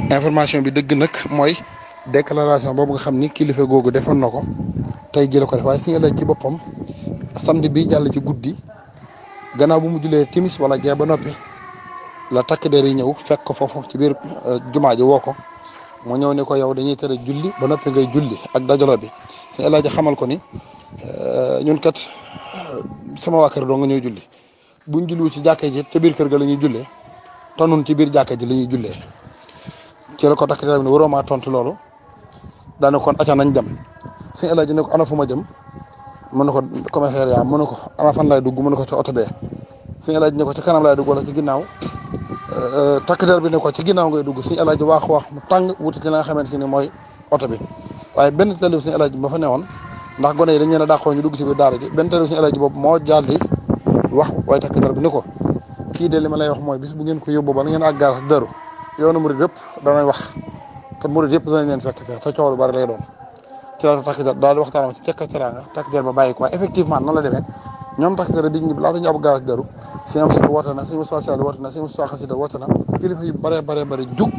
information bi dëgg nag mooy déclaration boobu nga xam ni kilifa googu defoon na ko tey jële ko def waaye Sëñ Alaaji ci boppam samedi bi jàll ci guddi gannaaw bu mu julee timis wala gee ba noppi la takk der yi ñëw fekk ko foofu ci biir jumaa ji woo ko mu ñëw ne ko yow dañuy tere julli ba noppi ngay julli ak dajalo bi Sëñ Alaaji xamal ko ni ñun kat sama waa kër doo nga ñëw julli buñ julliwu ci jàkka ji ca biir kër ga la ñuy jullee te nun ci biir jàkka ji la ñuy jullee ci la ko takk der bi ne waroo maa tontu loolu daane kon acca nañ dem Sëñ Alaaji ne ko ana fu ma jëm mën na ko commissariat mën na ko ana fan laay dugg mën na ko ci oto bee Sëñ Alaaji ne ko ci kanam laay dugg wala ci ginnaaw takk der bi ne ko ci ginnaaw ngay dugg Sëñ Alaaji wax mu tàng wuti ci la nga xamante ni mooy oto bi waaye benn tali bi Sëñ Alaaji ba fa newoon ndax gone yi dañ leen a dàqoo ñu dugg ci biir daara ji benn tali bi Sëñ Alaaji boobu moo jàlli wax waaye takk der bi ni ko kii de li ma lay wax mooy bis bu ngeen ko yóbbu ba la ngeen àggaar ak dëru yoonu murid yëpp danañ wax te murid yëpp danañ leen fekk fee te coow lu bari lay doon ci la takk der daal di waxtaan ci cekk teraanga takk der ba bàyyi ko waaye effectivement noonu la demee ñoom takk der diñ ñi laata ñu ab gaar ak dëru sëñ am sut woote na sëñ Moussa Sall woote na sëñ Moussa Xasida woote na kilifa yu bare jug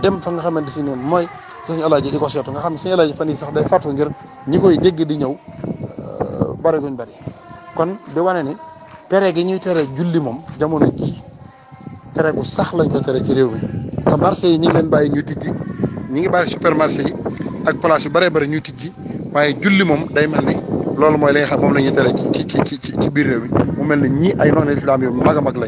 dem fa nga xamante si ni mooy Sëñ Alaaji di ko seetu nga xam ne Sëñ Alaaji fan yi sax day fàttu ngir ñi koy dégg di ñëw bari guñ bari kon di wane ni tere gi ñuy tere julli moom jamono ji tere gu sax lañ ko tere ci réew mi te marché yi ñi ngi leen bàyyi ñuy tijji ñi ngi bàyyi supermarché yi ak place yu bari ñuy tijji waaye julli moom day mel ni loolu mooy li nga xam moom la ñuy tere ci biir réew mi mu mel ni ñii ay noonu lislaam yu mag a mag lañ